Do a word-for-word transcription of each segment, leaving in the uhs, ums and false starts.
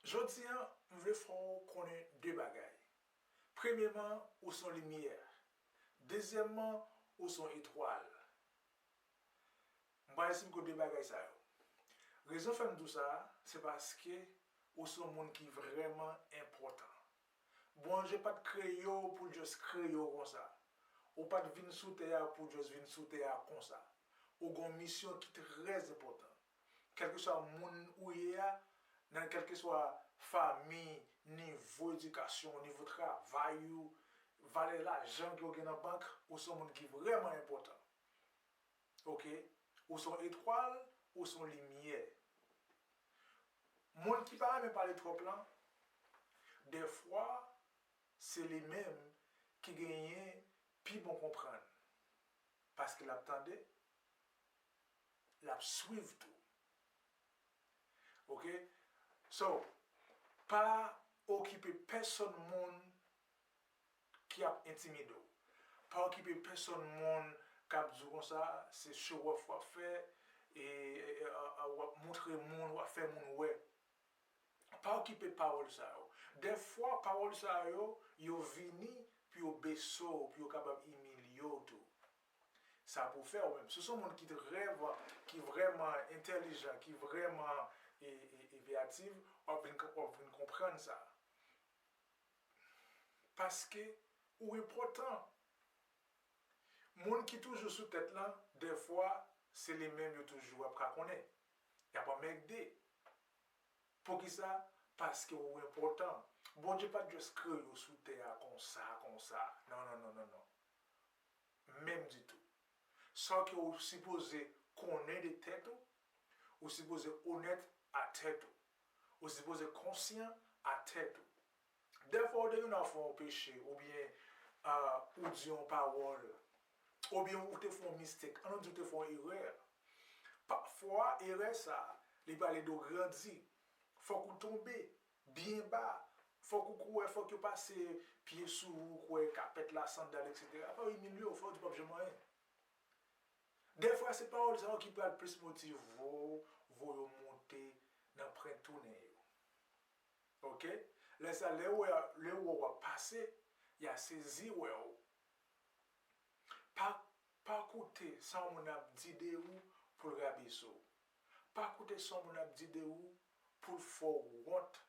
Jodi a, m vle fè w konnen de bagay. Premyeman, ou se yon limyè. Dezyèmman, ou se yon etwal. M pral esplike w de bagay sa yo. Rezon fè m di w sa, se paske ou se yon moun ki vrèman enpòtan. Bondye pa t kreye w pou l just kreye w konsa. Ou pa t vin sou tè a pou just vin sou tè a konsa. Ou gen yon misyon ki trè enpòtan. Kèlkeswa moun ou ye a, nan kèlkeswa fami, nivo edikasyon, nivo travay ou, valè lajan ke w gen nan bank, ou se yon moun ki vrèman enpòtan. Oke? Ou se yon etwal, ou se yon limyè. Moun ki pa renmen pale twòp lan, dèfwa, se li menm ki genyen pi bon konprann. Paske l ap tande, l ap swiv tou. Oke? So, pa okipe pèsonn moun ki ap entimide w. Pa okipe pèsonn moun k ap di w konsa, se show off w ap fè, e, e, e, a, a, w ap montre moun, w ap fè moun wè. Pa okipe pawòl sa yo. Dèfwa, pawòl sa yo, yo vini pou yo bese w, pou yo kapab imilye w tou. Sa pou fè w menm. Si w se yon moun ki trè, ki vrèman entèlijan, ki vrèman e, e, e veyatif, w ap vin, w ap vin konprann sa. Paske ou enpòtan. Moun ki toujou sou tèt lan, dèfwa, se li menm yo toujou ap ka konnen. Y ap anmègde. Poukisa? Paske ou enpòtan. Bondye pa t just kreye w sou tè a konsa, konsa. Non, non, non, non, non. Menm ditou. Sa ke ou sipoze konnen de tèt ou, ou sipoze onèt a tèt ou. Ou sipoze konsyan a tèt ou. Dèfwa ou te vin ap fè yon peche, oubyen, ah, ou di yon pawòl, oubyen ou te fè yon mistake, ann nou di ou te fè yon erè. Pafwa, erè sa a, li pral ede w grandi. Fòk ou tonbe byen ba. Fòk ou kwè, fòk yo pase pye sou ou, kwè kapèt la, sandal, etsetera. Fò yo imilye w, fò yo di w p ap janm anyen. Dèfwa, se pawòl sa yo ki pral plis motive w, voye w monte nan pwen tounen yo. Oke? Lè sa, lè yo wè, lè yo wè w ap pase, y a sezi wè w. Pa, pa koute sa yon moun ap di de ou pou l rabese w. Pa koute sa yon moun ap di de ou pou l fè w wont,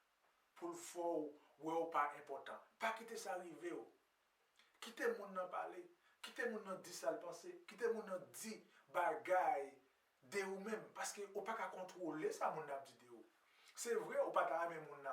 pou l fè w wè w pa enpòtan. Pa kite sa rive w. Kite moun nan pale. Kite moun nan di sa l panse. Kite moun nan di bagay de ou menm. Paske ou pa ka kontwole sa moun nan ap di de ou. Se vre, ou pa ta renmen moun